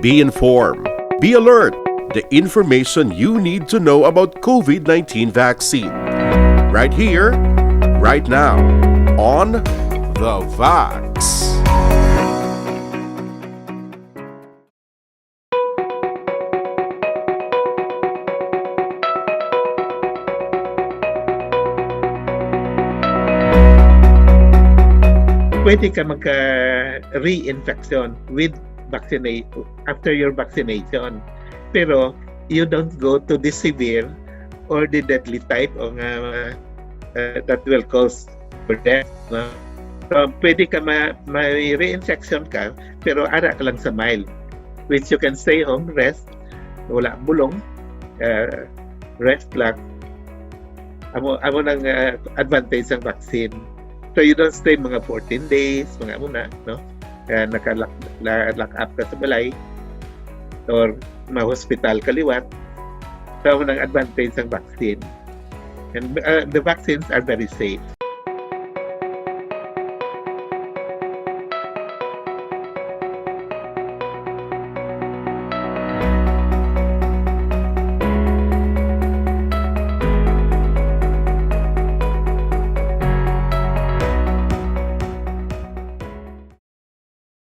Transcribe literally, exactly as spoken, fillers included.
Be informed. Be alert. The information you need to know about COVID nineteen vaccine. Right here, right now, on The Vax. Pwede ka magka-reinfection with vaccinate after your vaccination. Pero you don't go to the severe or the deadly type of uh, uh, that will cause death. No? So, pwede ka ma may reinfection ka, pero ara ka lang sa mild, which you can stay home, rest, wala bulong, uh, rest lang. Amo amo nang uh, advantage sang vaccine. So you don't stay mga fourteen days, mga amo na, no? Kaya naka-lock, lock up ka sa balay or ma-hospital ka liwat. So amo nang advantage sang vaccine. And uh, the vaccines are very safe.